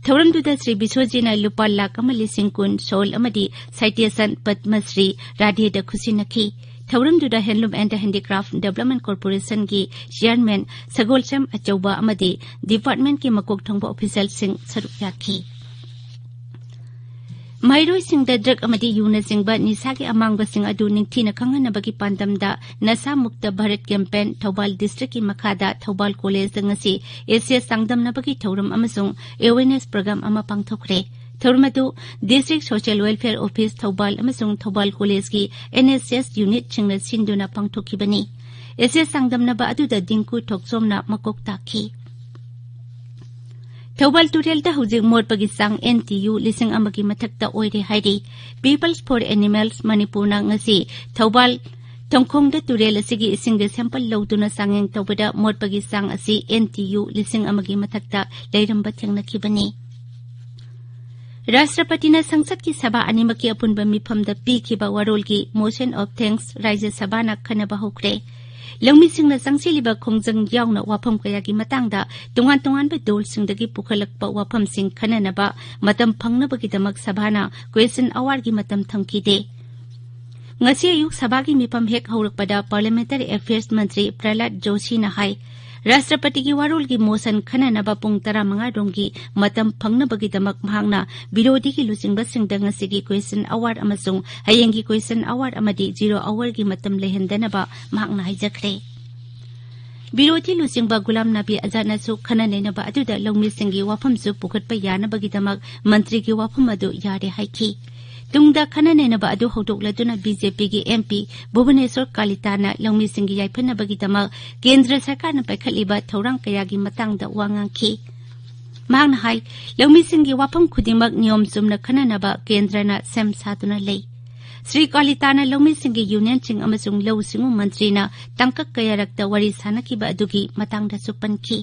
ꯊꯧꯔꯝꯗꯨꯗ ꯁ꯭ꯔꯤ ꯕꯤꯁ꯭ꯋꯖꯤꯠꯅ ꯂꯨꯄꯥ ꯂꯥꯈ ꯑꯃ ꯂꯤꯁꯤꯡ ꯀꯨꯟ ꯁꯣꯜ ꯑꯃꯗꯤ citation ꯄꯗꯃꯁ꯭ꯔꯤ ꯔꯥꯙꯦꯗ ꯈꯨꯠꯁꯤꯟꯅꯈꯤ꯫ ꯊꯧꯔꯝꯗꯨꯗ Handloom and Handicraft Development Corporationꯒꯤ chairman ꯁꯒꯣꯜꯁꯦꯝ ꯑꯆꯧꯕ ꯑꯃꯗꯤ departmentꯀꯤ ꯃꯀꯣꯛ ꯊꯣꯡꯕ officialꯁꯤꯡ ꯁꯔꯨꯛ ꯌꯥꯈꯤ꯫ ꯃꯍꯩꯔꯣꯏꯁꯤꯡꯗ drug ꯑꯃꯗꯤ ꯌꯨꯅꯆꯤꯡꯕ ꯅꯤꯁꯥꯒꯤ ꯑꯃꯥꯡꯕꯁꯤꯡ ꯑꯗꯨ ꯅꯤꯡꯊꯤꯅ ꯈꯪꯍꯟꯅꯕꯒꯤ ꯄꯥꯟꯗꯝꯗ ꯅꯁꯥ ꯃꯨꯛꯇ ꯚꯥꯔꯠ campaign ꯊꯧꯕꯥꯜ districtꯀꯤ ꯃꯈꯥꯗ ꯊꯧꯕꯥꯜ collegeꯗ ꯉꯁꯤ awareness ꯆꯥꯡꯗꯝꯅꯕꯒꯤ ꯊꯧꯔꯝ ꯑꯃꯁꯨꯡ awareness program ꯑꯃ ꯄꯥꯡꯊꯣꯛꯈ꯭ꯔꯦ꯫ ꯊꯧꯔꯝ ꯑꯗꯨ District Social Welfare Office Thoubal ꯑꯃꯁꯨꯡ ꯊꯧꯕꯥꯜ collegeꯀꯤ NSS unitꯁꯤꯡꯅ ꯁꯤꯟꯗꯨꯅ ꯄꯥꯡꯊꯣꯛꯈꯤꯕꯅꯤ꯫ Awareness ꯆꯥꯡꯗꯝꯅꯕ ꯑꯗꯨꯗ ꯗꯤꯡꯀꯨ ꯊꯣꯛꯆꯣꯝꯅ ꯃꯀꯣꯛ ꯇꯥꯛꯈꯤ꯫ ꯊꯧꯕꯥꯜ ꯇꯨꯔꯦꯜꯗ ꯍꯧꯖꯤꯛ ꯃꯣꯠꯄꯒꯤ ꯆꯥꯡ NTU ꯂꯤꯁꯤꯡ ꯑꯃꯒꯤ ꯃꯊꯛꯇ ꯑꯣꯏꯔꯦ ꯍꯥꯏꯔꯤ꯫ Peoples for Animals ꯃꯅꯤꯄꯨꯔꯅ ꯉꯁꯤ ꯊꯧꯕꯥꯜ ꯊꯣꯡꯈꯣꯡꯗ ꯇꯨꯔꯦꯜ ꯑꯁꯤꯒꯤ ꯏꯁꯤꯡꯒꯤ sample ꯂꯧꯗꯨꯅ ꯆꯥꯡꯌꯦꯡ ꯇꯧꯕꯗ ꯃꯣꯠꯄꯒꯤ ꯆꯥꯡ ꯑꯁꯤ NTU ꯂꯤꯁꯤꯡ ꯑꯃꯒꯤ ꯃꯊꯛꯇ ꯂꯩꯔꯝꯕ ꯊꯦꯡꯅꯈꯤꯕꯅꯤ꯫ ꯔꯥꯁꯇ꯭ꯔꯄꯇꯤꯅ ꯁꯪꯁꯠꯀꯤ ꯁꯚꯥ ꯑꯅꯤꯃꯛꯀꯤ ꯑꯄꯨꯟꯕ ꯃꯤꯐꯝꯗ ꯄꯤꯈꯤꯕ ꯋꯥꯔꯣꯜꯒꯤ Motion of Thanks ꯔꯥꯖ꯭ꯌ ꯁꯚꯥꯅ ꯈꯟꯅꯕ ꯍꯧꯈ꯭ꯔꯦ꯫ ꯂꯧꯃꯤꯁꯤꯡꯅ ꯆꯪꯁꯤꯜꯂꯤꯕ ꯈꯣꯡꯖꯪ ꯌꯥꯎꯅ ꯋꯥꯐꯝ ꯀꯌꯥꯒꯤ ꯃꯇꯥꯡꯗ ꯇꯣꯉꯥꯟ ꯇꯣꯉꯥꯟꯕ ꯗꯣꯜꯁꯤꯡꯗꯒꯤ ꯄꯨꯈꯠꯂꯛꯄ ꯋꯥꯐꯝꯁꯤꯡ ꯈꯟꯅꯅꯕ ꯃꯇꯝ ꯐꯪꯅꯕꯒꯤꯗꯃꯛ ꯁꯚꯥꯅ question hourꯒꯤ ꯃꯇꯝ ꯊꯝꯈꯤꯗꯦ꯫ ꯉꯁꯤ ꯑꯌꯨꯛ ꯁꯚꯥꯒꯤ ꯃꯤꯐꯝ ꯍꯦꯛ ꯍꯧꯔꯛꯄꯗ Parliamentary Affairs ꯃꯟꯇ꯭ꯔꯤ ꯄ꯭ꯔꯍꯂꯥꯗ ꯖꯣꯁꯤꯅ ꯍꯥꯏ, ꯔꯥꯁꯇ꯭ꯔꯄꯇꯤꯒꯤ ꯋꯥꯔꯣꯜꯒꯤ motion ꯈꯟꯅꯅꯕ ꯄꯨꯡ ꯇꯔꯥꯃꯉꯥ ꯔꯣꯝꯒꯤ ꯃꯇꯝ ꯐꯪꯅꯕꯒꯤꯗꯃꯛ ꯃꯍꯥꯛꯅ ꯕꯤꯔꯣꯙꯤꯒꯤ ꯂꯨꯆꯤꯡꯕꯁꯤꯡꯗ ꯉꯁꯤꯒꯤ question hour ꯑꯃꯁꯨꯡ ꯍꯌꯦꯡꯒꯤ question hour ꯑꯃꯗꯤ zero hourꯒꯤ ꯃꯇꯝ ꯂꯩꯍꯟꯗꯅꯕ ꯃꯍꯥꯛꯅ ꯍꯥꯏꯖꯈ꯭ꯔꯦ꯫ ꯕꯤꯔꯣꯙꯤ ꯂꯨꯆꯤꯡꯕ ꯒꯨꯂꯥꯝ ꯅꯕꯤ ꯑꯖꯥꯗꯅꯁꯨ ꯈꯟꯅ ꯅꯩꯅꯕ ꯑꯗꯨꯗ ꯂꯧꯃꯤꯁꯤꯡꯒꯤ ꯋꯥꯐꯝꯁꯨ ꯄꯨꯈꯠꯄ ꯌꯥꯅꯕꯒꯤꯗꯃꯛ ꯃꯟꯇ꯭ꯔꯤꯒꯤ ꯋꯥꯐꯝ ꯑꯗꯨ ꯌꯥꯔꯦ ꯍꯥꯏꯈꯤ꯫ ꯇꯨꯡꯗ ꯈꯟꯅ ꯅꯩꯅꯕ ꯑꯗꯨ ꯍꯧꯗꯣꯛꯂꯗꯨꯅ BJPꯒꯤ MP ꯚꯨꯕꯅꯦꯁ꯭ꯋꯔ ꯀꯥꯂꯤꯇꯥꯅ ꯂꯧꯃꯤꯁꯤꯡꯒꯤ ꯌꯥꯏꯐꯅꯕꯒꯤꯗꯃꯛ ꯀꯦꯟꯗ꯭ꯔ ꯁꯔꯀꯥꯔꯅ ꯄꯥꯏꯈꯠꯂꯤꯕ ꯊꯧꯔꯥꯡ ꯀꯌꯥꯒꯤ ꯃꯇꯥꯡꯗ ꯋꯥ ꯉꯥꯡꯈꯤ꯫ ꯃꯍꯥꯛꯅ ꯍꯥꯏ, ꯂꯧꯃꯤꯁꯤꯡꯒꯤ ꯋꯥꯐꯝ ꯈꯨꯗꯤꯡꯃꯛ ꯅꯤꯌꯣꯝ ꯆꯨꯝꯅ ꯈꯟꯅꯅꯕ ꯀꯦꯟꯗ꯭ꯔꯅ ꯁꯦꯝ ꯁꯥꯗꯨꯅ ꯂꯩ꯫ ꯁ꯭ꯔꯤ ꯀꯥꯂꯤꯇꯥꯅ ꯂꯧꯃꯤꯁꯤꯡꯒꯤ ꯌꯨꯅꯤꯌꯟꯁꯤꯡ ꯑꯃꯁꯨꯡ ꯂꯧꯎ ꯁꯤꯡꯎ ꯃꯟꯇ꯭ꯔꯤꯅ ꯇꯥꯡꯀꯛ ꯀꯌꯥꯔꯛꯇ ꯋꯥꯔꯤ ꯁꯥꯅꯈꯤꯕ ꯑꯗꯨꯒꯤ ꯃꯇꯥꯡꯗꯁꯨ ꯄꯟꯈꯤ꯫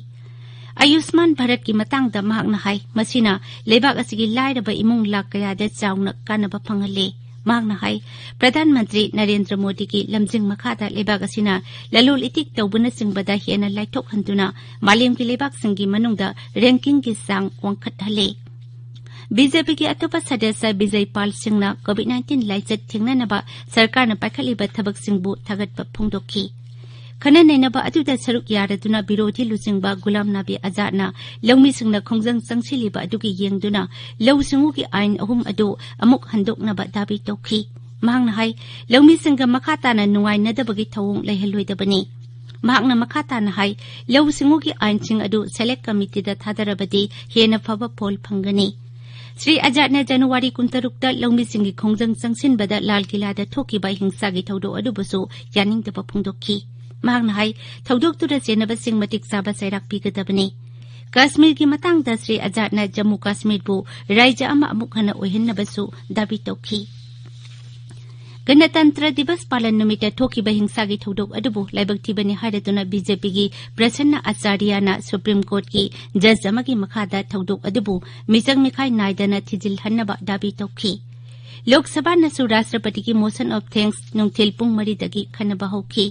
ꯑꯌꯨꯁꯃꯥꯟ ꯚꯥꯔꯠꯀꯤ ꯃꯇꯥꯡꯗ ꯃꯍꯥꯛꯅ ꯍꯥꯏ, ꯃꯁꯤꯅ ꯂꯩꯕꯥꯛ ꯑꯁꯤꯒꯤ ꯂꯥꯏꯔꯕ ꯏꯃꯨꯡ ꯂꯥꯈ ꯀꯌꯥꯗ ꯆꯥꯎꯅ ꯀꯥꯟꯅꯕ ꯐꯪꯍꯜꯂꯦ꯫ ꯃꯍꯥꯛꯅ ꯍꯥꯏ, ꯄ꯭ꯔꯙꯥꯟ ꯃꯟꯇ꯭ꯔꯤ ꯅꯔꯦꯟꯗ꯭ꯔ ꯃꯣꯗꯤꯒꯤ ꯂꯝꯖꯤꯡ ꯃꯈꯥꯗ ꯂꯩꯕꯥꯛ ꯑꯁꯤꯅ ꯂꯂꯣꯜ ꯏꯇꯤꯛ ꯇꯧꯕꯅꯆꯤꯡꯕꯗ ꯍꯦꯟꯅ ꯂꯥꯏꯊꯣꯛꯍꯟꯗꯨꯅ ꯃꯥꯂꯦꯝꯒꯤ ꯂꯩꯕꯥꯛꯁꯤꯡꯒꯤ ꯃꯅꯨꯡꯗ ꯔꯦꯡꯀꯤꯡꯒꯤ ꯆꯥꯡ ꯋꯥꯡꯈꯠꯍꯜꯂꯦ꯫ ꯕꯤ ꯖꯦ ꯄꯤꯒꯤ ꯑꯇꯣꯞꯄ ꯁꯗꯁ꯭ꯌ ꯕꯤꯖꯩ ꯄꯥꯜ ꯁꯤꯡꯅ ꯀꯣꯚꯤꯗ ꯅꯥꯏꯟꯇꯤꯟ ꯂꯥꯏꯆꯠ ꯊꯦꯡꯅꯅꯕ ꯁꯔꯀꯥꯔꯅ ꯄꯥꯏꯈꯠꯂꯤꯕ ꯊꯕꯛꯁꯤꯡꯕꯨ ꯊꯥꯒꯠꯄ ꯐꯣꯡꯗꯣꯛꯈꯤ꯫ ꯈꯟꯅ ꯅꯩꯅꯕ ꯑꯗꯨꯗ ꯁꯔꯨꯛ ꯌꯥꯔꯗꯨꯅ ꯕꯤꯔꯣꯙꯤ ꯂꯨꯆꯤꯡꯕ ꯒꯨꯂꯥꯝ ꯅꯕꯤ ꯑꯖꯥꯗꯅ ꯂꯧꯃꯤꯁꯤꯡꯅ ꯈꯣꯡꯖꯪ ꯆꯪꯁꯤꯜꯂꯤꯕ ꯑꯗꯨꯒꯤ ꯌꯦꯡꯗꯨꯅ ꯂꯧꯎ ꯁꯤꯡꯎꯒꯤ ꯑꯥꯏꯟ ꯑꯍꯨꯝ ꯑꯗꯨ ꯑꯃꯨꯛ ꯍꯟꯗꯣꯛꯅꯕ ꯗꯥꯕꯤ ꯇꯧꯈꯤ꯫ ꯃꯍꯥꯛꯅ ꯍꯥꯏ, ꯂꯧꯃꯤꯁꯤꯡꯒ ꯃꯈꯥ ꯇꯥꯅ ꯅꯨꯡꯉꯥꯏꯅꯗꯕꯒꯤ ꯊꯧꯑꯣꯡ ꯂꯩꯍꯜꯂꯣꯏꯗꯕꯅꯤ꯫ ꯃꯍꯥꯛꯅ ꯃꯈꯥ ꯇꯥꯅ ꯍꯥꯏ, ꯂꯧꯎ ꯁꯤꯡꯎꯒꯤ ꯑꯥꯏꯟꯁꯤꯡ ꯑꯗꯨ ꯁꯦꯂꯦꯛ ꯀꯃꯤꯇꯤꯗ ꯊꯥꯗꯔꯕꯗꯤ ꯍꯦꯟꯅ ꯐꯕ ꯐꯣꯜ ꯐꯪꯒꯅꯤ꯫ ꯁ꯭ꯔꯤ ꯑꯖꯥꯗꯅ ꯖꯅꯋꯥꯔꯤ ꯀꯨꯟꯇꯔꯨꯛꯇ ꯂꯧꯃꯤꯁꯤꯡꯒꯤ ꯈꯣꯡꯖꯪ ꯆꯪꯁꯤꯟꯕꯗ ꯂꯥꯜ ꯀꯤꯂꯥꯗ ꯊꯣꯛꯈꯤꯕ ꯍꯤꯡꯁꯥꯒꯤ ꯊꯧꯗꯣꯛ ꯑꯗꯨꯕꯨꯁꯨ ꯌꯥꯅꯤꯡꯗꯕ ꯐꯣꯡꯗꯣꯛꯈꯤ꯫ ꯃꯍꯥꯛꯅ ꯍꯥꯏ, ꯊꯧꯗꯣꯛꯇꯨꯗ ꯆꯦꯟꯅꯕꯁꯤꯡ ꯃꯇꯤꯛ ꯆꯥꯕ ꯆꯩꯔꯥꯛ ꯄꯤꯒꯗꯕꯅꯤ꯫ ꯀꯥꯁꯃꯤꯔꯒꯤ ꯃꯇꯥꯡꯗ ꯁ꯭ꯔꯤ ꯑꯖꯥꯗꯅ ꯖꯝꯃꯨ ꯀꯥꯁꯃꯤꯔꯕꯨ ꯔꯥꯏꯖ꯭ꯌ ꯑꯃ ꯑꯃꯨꯛ ꯍꯟꯅ ꯑꯣꯏꯍꯟꯅꯕꯁꯨ ꯗꯥꯕꯤ ꯇꯧꯈꯤ꯫ ꯒꯅꯇꯟꯇ꯭ꯔ ꯗꯤꯕꯁ ꯄꯥꯂꯟ ꯅꯨꯃꯤꯠꯇ ꯊꯣꯛꯈꯤꯕ ꯍꯤꯡꯁꯥꯒꯤ ꯊꯧꯗꯣꯛ ꯑꯗꯨꯕꯨ ꯂꯥꯏꯕꯛ ꯊꯤꯕꯅꯤ ꯍꯥꯏꯔꯗꯨꯅ ꯕꯤ ꯖꯦ ꯄꯤꯒꯤ ꯄ꯭ꯔꯁꯟꯅ ꯑꯆꯥꯔꯌꯅ ꯁꯨꯄ꯭ꯔꯤꯝ ꯀꯣꯔꯠꯀꯤ ꯖꯖ ꯑꯃꯒꯤ ꯃꯈꯥꯗ ꯊꯧꯗꯣꯛ ꯑꯗꯨꯕꯨ ꯃꯤꯆꯪ ꯃꯤꯈꯥꯏ ꯅꯥꯏꯗꯅ ꯊꯤꯖꯤꯜꯍꯟꯅꯕ ꯗꯥꯕꯤ ꯇꯧꯈꯤ꯫ ꯂꯣꯛ ꯁꯚꯥꯅꯁꯨ ꯔꯥꯁꯇ꯭ꯔꯄꯇꯤꯒꯤ motion of thanks ꯅꯨꯡꯊꯤꯜ ꯄꯨꯡ ꯃꯔꯤꯗꯒꯤ ꯈꯟꯅꯕ ꯍꯧꯈꯤ꯫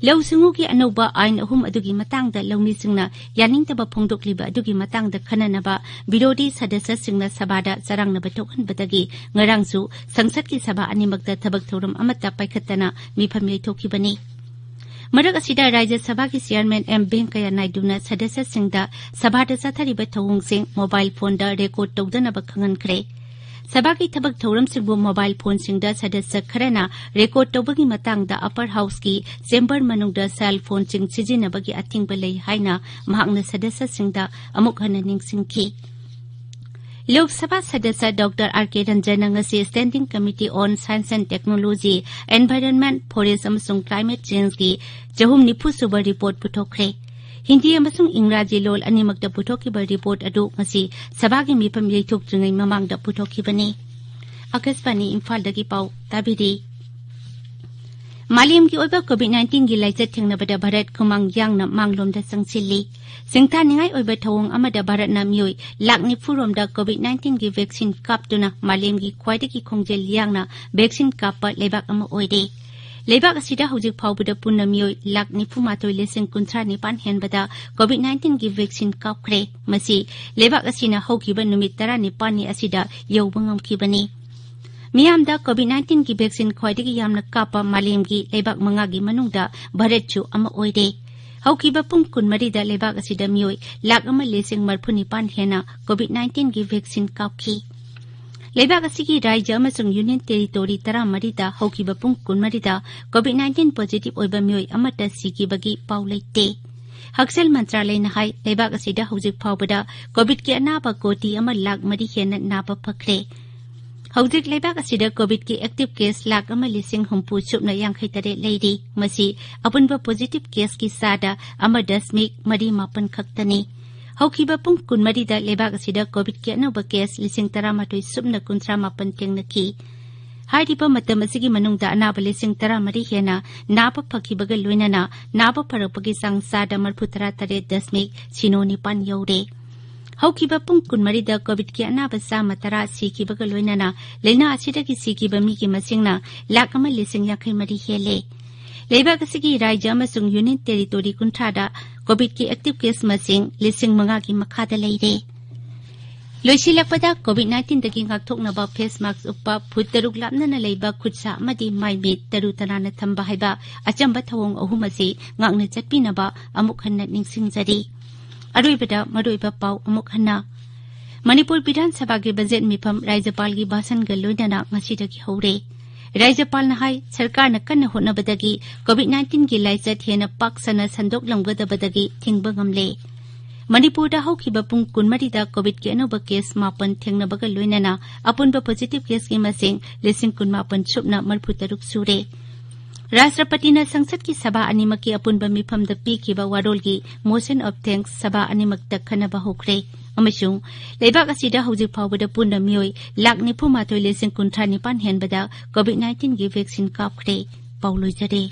ꯂꯧꯎ ꯁꯤꯡꯎꯒꯤ ꯑꯅꯧꯕ ꯑꯥꯏꯟ ꯑꯍꯨꯝ ꯑꯗꯨꯒꯤ ꯃꯇꯥꯡꯗ ꯂꯧꯃꯤꯁꯤꯡꯅ ꯌꯥꯅꯤꯡꯗꯕ ꯐꯣꯡꯗꯣꯛꯂꯤꯕ ꯑꯗꯨꯒꯤ ꯃꯇꯥꯡꯗ ꯈꯟꯅꯅꯕ ꯕꯤꯔꯣꯙꯤ ꯁꯗꯁ꯭ꯌꯁꯤꯡꯅ ꯁꯚꯥꯗ ꯆꯔꯥꯡꯅꯕ ꯊꯣꯛꯍꯟꯕꯗꯒꯤ ꯉꯔꯥꯡꯁꯨ ꯁꯪꯁꯠꯀꯤ ꯁꯚꯥ ꯑꯅꯤꯃꯛꯇ ꯊꯕꯛ ꯊꯧꯔꯝ ꯑꯃꯠꯇ ꯄꯥꯏꯈꯠꯇꯅ ꯃꯤꯐꯝ ꯌꯩꯊꯣꯛꯈꯤꯕꯅꯤ꯫ ꯃꯔꯛ ꯑꯁꯤꯗ ꯔꯥꯖ꯭ꯌ ꯁꯚꯥꯒꯤ ꯆꯤꯌꯥꯔꯃꯦꯟ ꯑꯦꯝ ꯚꯦꯡꯀꯌꯥ ꯅꯥꯏꯗꯨꯅ ꯁꯗꯁ꯭ꯌꯁꯤꯡꯗ ꯁꯚꯥꯗ ꯆꯠꯊꯔꯤꯕ ꯊꯧꯑꯣꯡꯁꯤꯡ ꯃꯣꯕꯥꯏꯜ ꯐꯣꯟꯗ ꯔꯦꯀꯣꯔꯗ ꯇꯧꯗꯅꯕ ꯈꯪꯍꯟꯈ꯭ꯔꯦ꯫ ꯁꯚꯥꯒꯤ ꯊꯕꯛ ꯊꯧꯔꯝꯁꯤꯡꯕꯨ ꯃꯣꯕꯥꯏꯜ ꯐꯣꯟꯁꯤꯡꯗ ꯁꯗꯁ꯭ꯌ ꯈꯔꯅ ꯔꯦꯀꯣꯔꯗ ꯇꯧꯕꯒꯤ ꯃꯇꯥꯡꯗ ꯑꯄꯔ ꯍꯥꯎꯁꯀꯤ ꯆꯦꯝꯕꯔ ꯃꯅꯨꯡꯗ ꯁꯦꯜ ꯐꯣꯟꯁꯤꯡ ꯁꯤꯖꯤꯟꯅꯕꯒꯤ ꯑꯊꯤꯡꯕ ꯂꯩ ꯍꯥꯏꯅ ꯃꯍꯥꯛꯅ ꯁꯗꯁ꯭ꯌꯁꯤꯡꯗ ꯑꯃꯨꯛ ꯍꯟꯅ ꯅꯤꯡꯁꯤꯡꯈꯤ꯫ ꯂꯣꯛ ꯁꯚꯥ ꯁꯗꯁ꯭ꯌ ꯗꯣꯛꯇꯔ ꯑꯥꯔ ꯀꯦ ꯔꯟꯖꯟꯅ ꯉꯁꯤ Standing Committee on Science and Technology, Environment, Forest ꯑꯃꯁꯨꯡ Climate Changeꯀꯤ ꯆꯍꯨꯝ ꯅꯤꯐꯨ ꯁꯨꯕ ꯔꯤꯄꯣꯔꯠ ꯄꯨꯊꯣꯛꯈ꯭ꯔꯦ꯫ ꯍꯤꯟꯗꯤ ꯑꯃꯁꯨꯡ ꯏꯪꯒ꯭ꯔꯥꯖꯤ ꯂꯣꯜ ꯑꯅꯤꯃꯛꯇ ꯄꯨꯊꯣꯛꯈꯤꯕ ꯔꯤꯄꯣꯔꯠ ꯑꯗꯨ ꯉꯁꯤ ꯁꯚꯥꯒꯤ ꯃꯤꯐꯝ ꯌꯩꯊꯣꯛꯇ꯭ꯔꯤꯉꯩ ꯃꯃꯥꯡꯗ ꯄꯨꯊꯣꯛꯈꯤꯕꯅꯤ꯫ ꯑꯥꯀꯥꯁꯕꯥꯅꯤ ꯏꯝꯐꯥꯜꯗꯒꯤ ꯄꯥꯎ ꯇꯥꯕꯤꯔꯤ꯫ ꯃꯥꯂꯦꯝꯒꯤ ꯑꯣꯏꯕ ꯀꯣꯚꯤꯗ ꯅꯥꯏꯟꯇꯤꯟꯒꯤ ꯂꯥꯏꯆꯠ ꯊꯦꯡꯅꯕꯗ ꯚꯥꯔꯠ ꯈꯨꯃꯥꯡ ꯌꯥꯡꯅ ꯃꯥꯡꯂꯣꯝꯗ ꯆꯪꯁꯤꯜꯂꯤ꯫ ꯁꯤꯡꯊꯥꯅꯤꯡꯉꯥꯏ ꯑꯣꯏꯕ ꯊꯧꯑꯣꯡ ꯑꯃꯗ ꯚꯥꯔꯠꯅ ꯃꯤꯑꯣꯏ ꯂꯥꯈ ꯅꯤꯐꯨ ꯔꯣꯝꯗ ꯀꯣꯚꯤꯗ ꯅꯥꯏꯟꯇꯤꯟꯒꯤ ꯚꯦꯛꯁꯤꯟ ꯀꯥꯞꯇꯨꯅ ꯃꯥꯂꯦꯝꯒꯤ ꯈ꯭ꯋꯥꯏꯗꯒꯤ ꯈꯣꯡꯖꯦꯜ ꯌꯥꯡꯅ ꯚꯦꯛꯁꯤꯟ ꯀꯥꯞꯄ ꯂꯩꯕꯥꯛ ꯑꯃ ꯑꯣꯏꯔꯦ꯫ ꯂꯩꯕꯥꯛ ꯑꯁꯤꯗ ꯍꯧꯖꯤꯛ ꯐꯥꯎꯕꯗ ꯄꯨꯟꯅ ꯃꯤꯑꯣꯏ ꯂꯥꯈ ꯅꯤꯐꯨ ꯃꯥꯊꯣꯏ ꯂꯤꯁꯤꯡ ꯀꯨꯟꯊ꯭ꯔꯥ ꯅꯤꯄꯥꯟ ꯍꯦꯟꯕꯗ ꯀꯣꯚꯤꯗ ꯅꯥꯏꯟꯇꯤꯟꯒꯤ ꯚꯦꯛꯁꯤꯟ ꯀꯥꯞꯈ꯭ꯔꯦ꯫ ꯃꯁꯤ ꯂꯩꯕꯥꯛ ꯑꯁꯤꯅ ꯍꯧꯈꯤꯕ ꯅꯨꯃꯤꯠ ꯇꯔꯥꯅꯤꯄꯥꯟꯅꯤ ꯑꯁꯤꯗ ꯌꯧꯕ ꯉꯝꯈꯤꯕꯅꯤ꯫ ꯃꯤꯌꯥꯝꯗ ꯀꯣꯚꯤꯗ ꯅꯥꯏꯟꯇꯤꯟꯒꯤ ꯚꯦꯛꯁꯤꯟ ꯈ꯭ꯋꯥꯏꯗꯒꯤ ꯌꯥꯝꯅ ꯀꯥꯞꯄ ꯃꯥꯂꯦꯝꯒꯤ ꯂꯩꯕꯥꯛ ꯃꯉꯥꯒꯤ ꯃꯅꯨꯡꯗ ꯚꯥꯔꯠꯁꯨ ꯑꯃ ꯑꯣꯏꯔꯦ꯫ ꯍꯧꯈꯤꯕ ꯄꯨꯡ ꯀꯨꯟꯃꯔꯤꯗ ꯂꯩꯕꯥꯛ ꯑꯁꯤꯗ ꯃꯤꯑꯣꯏ ꯂꯥꯈ ꯑꯃ ꯂꯤꯁꯤꯡ ꯃꯔꯤꯐꯨ ꯅꯤꯄꯥꯟ ꯍꯦꯟꯅ ꯀꯣꯚꯤꯗ ꯅꯥꯏꯟꯇꯤꯟꯒꯤ ꯚꯦꯛꯁꯤꯟ ꯀꯥꯞꯈꯤ꯫ ꯂꯩꯕꯥꯛ ꯑꯁꯤꯒꯤ ꯔꯥꯖ꯭ꯌ ꯑꯃꯁꯨꯡ ꯌꯨꯅꯤꯌꯟ ꯇꯦꯔꯤꯇꯣꯔꯤ ꯇꯔꯥꯃꯔꯤꯗ ꯍꯧꯈꯤꯕ ꯄꯨꯡ ꯀꯨꯟꯃꯔꯤꯗ ꯀꯣꯚꯤꯗ ꯅꯥꯏꯟꯇꯤꯟ ꯄꯣꯖꯤꯇꯤꯚ ꯑꯣꯏꯕ ꯃꯤꯑꯣꯏ ꯑꯃꯠꯇ ꯁꯤꯈꯤꯕꯒꯤ ꯄꯥꯎ ꯂꯩꯇꯦ꯫ ꯍꯛꯁꯦꯜ ꯃꯟꯇ꯭ꯔꯥꯂꯌꯅ ꯍꯥꯏ, ꯂꯩꯕꯥꯛ ꯑꯁꯤꯗ ꯍꯧꯖꯤꯛ ꯐꯥꯎꯕꯗ ꯀꯣꯚꯤꯗꯀꯤ ꯑꯅꯥꯕ ꯀꯣꯇꯤ ꯑꯃ ꯂꯥꯈ ꯃꯔꯤ ꯍꯦꯟꯅ ꯅꯥꯕ ꯐꯈ꯭ꯔꯦ꯫ ꯍꯧꯖꯤꯛ ꯂꯩꯕꯥꯛ ꯑꯁꯤꯗ ꯀꯣꯚꯤꯗꯀꯤ ꯑꯦꯛꯇꯤꯚ ꯀꯦꯁ ꯂꯥꯈ ꯑꯃ ꯂꯤꯁꯤꯡ ꯍꯨꯝꯐꯨ ꯁꯨꯞꯅ ꯌꯥꯡꯈꯩ ꯇꯔꯦꯠ ꯂꯩꯔꯤ꯫ ꯃꯁꯤ ꯑꯄꯨꯟꯕ ꯄꯣꯖꯤꯇꯤꯚ ꯀꯦꯁꯀꯤ ꯆꯥꯗ ꯑꯃ ꯗꯁꯃꯤꯛ ꯃꯔꯤ ꯃꯥꯄꯟ ꯈꯛꯇꯅꯤ꯫ ꯍꯧꯈꯤꯕ ꯄꯨꯡ ꯀꯨꯟꯃꯔꯤꯗ ꯂꯩꯕꯥꯛ ꯑꯁꯤꯗ ꯀꯣꯚꯤꯗꯀꯤ ꯑꯅꯧꯕ ꯀꯦꯁ ꯂꯤꯁꯤꯡ ꯇꯔꯥꯃꯥꯊꯣꯏ ꯁꯨꯞꯅ ꯀꯨꯟꯊ꯭ꯔꯥ ꯃꯥꯄꯟ ꯊꯦꯡꯅꯈꯤ꯫ ꯍꯥꯏꯔꯤꯕ ꯃꯇꯝ ꯑꯁꯤꯒꯤ ꯃꯅꯨꯡꯗ ꯑꯅꯥꯕ ꯂꯤꯁꯤꯡ ꯇꯔꯥꯃꯔꯤ ꯍꯦꯟꯅ ꯅꯥꯕ ꯐꯈꯤꯕꯒ ꯂꯣꯏꯅꯅ ꯅꯥꯕ ꯐꯔꯛꯄꯒꯤ ꯆꯥꯡ ꯆꯥꯗ ꯃꯔꯤꯐꯨ ꯇꯔꯥ ꯇꯔꯦꯠ ꯗꯁꯃꯤꯛ ꯁꯤꯅꯣ ꯅꯤꯄꯥꯟ ꯌꯧꯔꯦ꯫ ꯍꯧꯈꯤꯕ ꯄꯨꯡ ꯀꯨꯟꯃꯔꯤꯗ ꯀꯣꯚꯤꯗꯀꯤ ꯑꯅꯥꯕ ꯆꯥꯝꯃ ꯇꯔꯥ ꯁꯤꯈꯤꯕꯒ ꯂꯣꯏꯅꯅ ꯂꯩꯅꯥ ꯑꯁꯤꯗꯒꯤ ꯁꯤꯈꯤꯕ ꯃꯤꯒꯤ ꯃꯁꯤꯡꯅ ꯂꯥꯈ ꯑꯃ ꯂꯤꯁꯤꯡ ꯌꯥꯡꯈꯩ ꯃꯔꯤ ꯍꯦꯜꯂꯦ꯫ ꯂꯩꯕꯥꯛ ꯑꯁꯤꯒꯤ ꯔꯥꯖ꯭ꯌ ꯑꯃꯁꯨꯡ ꯌꯨꯅꯤꯌꯟ ꯇꯦꯔꯤꯇꯣꯔꯤ ꯀꯨꯟꯊ꯭ꯔꯥꯗ ꯀꯣꯚꯤꯗꯀꯤ ꯑꯦꯛꯇꯤꯚ ꯀꯦꯁ ꯃꯁꯤꯡ ꯂꯤꯁꯤꯡ ꯃꯉꯥꯒꯤ ꯃꯈꯥꯗ ꯂꯩꯔꯦ꯫ ꯂꯣꯏꯁꯤꯜꯂꯛꯄꯗ ꯀꯣꯚꯤꯗ ꯅꯥꯏꯟꯇꯤꯟꯗꯒꯤ ꯉꯥꯛꯊꯣꯛꯅꯕ ꯐꯦꯁ ꯃꯥꯛꯁ ꯎꯞꯄ, ꯐꯨꯠ ꯇꯔꯨꯛ ꯂꯥꯞꯅꯅ ꯂꯩꯕ, ꯈꯨꯠꯁꯥ ꯑꯃꯗꯤ ꯃꯥꯏ ꯃꯤꯠ ꯇꯔꯨ ꯇꯅꯥꯟꯅ ꯊꯝꯕ ꯍꯥꯏꯕ ꯑꯆꯝꯕ ꯊꯧꯑꯣꯡ ꯑꯍꯨꯝ ꯑꯁꯤ ꯉꯥꯛꯅ ꯆꯠꯄꯤꯅꯕ ꯑꯃꯨꯛ ꯍꯟꯅ ꯅꯤꯡꯁꯤꯡꯖꯔꯤ꯫ ꯑꯔꯣꯏꯕꯗ ꯃꯔꯨꯑꯣꯏꯕ ꯄꯥꯎ ꯑꯃꯨꯛ ꯍꯟꯅ꯫ ꯃꯅꯤꯄꯨꯔ ꯕꯤꯙꯥꯟ ꯁꯚꯥꯒꯤ ꯕꯖꯦꯠ ꯃꯤꯐꯝ ꯔꯥꯖ꯭ꯌꯄꯥꯜꯒꯤ ꯚꯥꯁꯟꯒ ꯂꯣꯏꯅꯅ ꯉꯁꯤꯗꯒꯤ ꯍꯧꯔꯦ꯫ ꯔꯥꯖ꯭ꯌꯄꯥꯜꯅ ꯍꯥꯏ, ꯁꯔꯀꯥꯔꯅ ꯀꯟꯅ ꯍꯣꯠꯅꯕꯗꯒꯤ ꯀꯣꯚꯤꯗ ꯅꯥꯏꯟꯇꯤꯟꯒꯤ ꯂꯥꯏꯆꯠ ꯍꯦꯟꯅ ꯄꯥꯛ ꯁꯟꯅ ꯁꯟꯗꯣꯛꯂꯝꯒꯗꯕꯗꯒꯤ ꯊꯤꯡꯕ ꯉꯝꯂꯦ꯫ ꯃꯅꯤꯄꯨꯔꯗ ꯍꯧꯈꯤꯕ ꯄꯨꯡ ꯀꯨꯟꯃꯔꯤꯗ ꯀꯣꯚꯤꯗꯀꯤ ꯑꯅꯧꯕ ꯀꯦꯁ ꯃꯥꯄꯟ ꯊꯦꯡꯅꯕꯒ ꯂꯣꯏꯅꯅ ꯑꯄꯨꯟꯕ ꯄꯣꯖꯤꯇꯤꯚ ꯀꯦꯁꯀꯤ ꯃꯁꯤꯡ ꯂꯤꯁꯤꯡ ꯀꯨꯟꯃꯥꯄꯟ ꯁꯨꯞꯅ ꯃꯔꯤꯐꯨ ꯇꯔꯨꯛ ꯁꯨꯔꯦ꯫ ꯔꯥꯁꯇ꯭ꯔꯄꯇꯤꯅ ꯁꯪꯁꯠꯀꯤ ꯁꯚꯥ ꯑꯅꯤꯃꯛꯀꯤ ꯑꯄꯨꯟꯕ ꯃꯤꯐꯝꯗ ꯄꯤꯈꯤꯕ ꯋꯥꯔꯣꯜꯒꯤ motion of thanks ꯁꯚꯥ ꯑꯅꯤꯃꯛꯇ ꯈꯟꯅꯕ ꯍꯧꯈ꯭ꯔꯦ꯫ ꯑꯃꯁꯨꯡ ꯂꯩꯕꯥꯛ ꯑꯁꯤꯗ ꯍꯧꯖꯤꯛ ꯐꯥꯎꯕꯗ ꯄꯨꯟꯅ ꯃꯤꯑꯣꯏ ꯂꯥꯈ ꯅꯤꯐꯨ ꯃꯥꯊꯣꯏ ꯂꯤꯁꯤꯡ ꯀꯨꯟꯊ꯭ꯔꯥ ꯅꯤꯄꯥꯟ ꯍꯦꯟꯕꯗ ꯀꯣꯚꯤꯗ ꯅꯥꯏꯟꯇꯤꯟꯒꯤ ꯚꯦꯛꯁꯤꯟ ꯀꯥꯞꯈ꯭ꯔꯦ꯫ ꯄꯥꯎ ꯂꯣꯏꯖꯔꯦ꯫